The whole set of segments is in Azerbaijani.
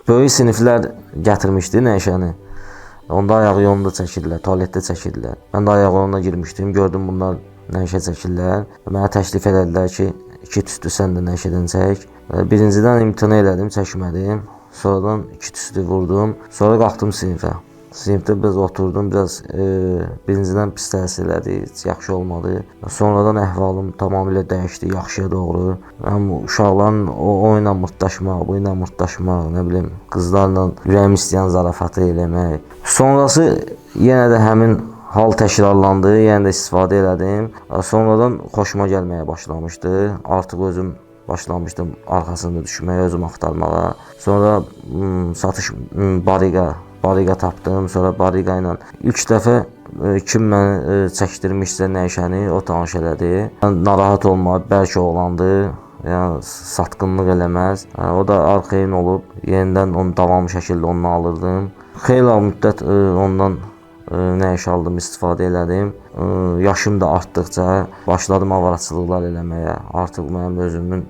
Böyük siniflər gətirmişdi nəşəni. Onda ayaq yolunda çəkirdilər, tualetdə çəkirdilər. Mən də ayaq yoluna girmişdim, gördüm bunlar nəşə çəkirlər. Mənə təklif elədilər ki, 2 tüstü sən də nəşədən çək. Birincidən imtina elədim, çəkmədim. Sonradan 2 tüstü vurdum. Sonra qalxdım sinifə. Sinifdə biraz oturdum, biraz birincidən pis təsir elədi, heç yaxşı olmadı. Sonradan əhvalım tamamilə dəyişdi, yaxşıya doğru. Həm uşaqların o ilə mırtdaşmaq, bu ilə mırtdaşmaq, nə bilim, qızlarla ürəyim istəyən zarafatı eləmək. Sonrası yenə də həmin hal təkrarlandı, yenə də istifadə elədim. Sonradan xoşuma gəlməyə başlamışdı. Artıq özüm başlamışdım arxasında düşməyə, özüm axtarmağa. Sonra satış bariqa tapdım. Sonra bariqa ilə ilk dəfə kim məni çəkdirmişsə nəşəni, o tanış elədi. Mən narahat olma, bərk oğlandı. Yəni satqınlıq eləməz. O da arxayın olub yenidən onu davamlı şəkildə ondan alırdım. Xeyli müddət ondan nə iş aldım, istifadə elədim. Yaşım da artdıqca başladım avaraçılıqlar eləməyə. Artıq mənim özümün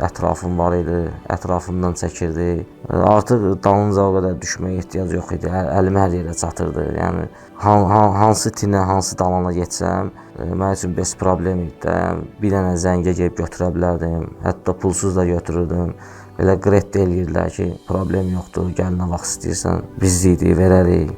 ətrafım var idi, ətrafımdan çəkirdi. Artıq dalınca o qədər düşməyə ehtiyac yox idi. Əlim hər yerə çatırdı. Yəni hansı tinə, hansı dalana getsəm, mənim üçün bez problem idi də. Yəni, bir dənə zəngə gedib götürə bilərdim. Hətta pulsuz da götürürdüm. Belə qret də eləyirdilər ki, problem yoxdur, gəl nə vaxt istəyirsən, bizlik verərik.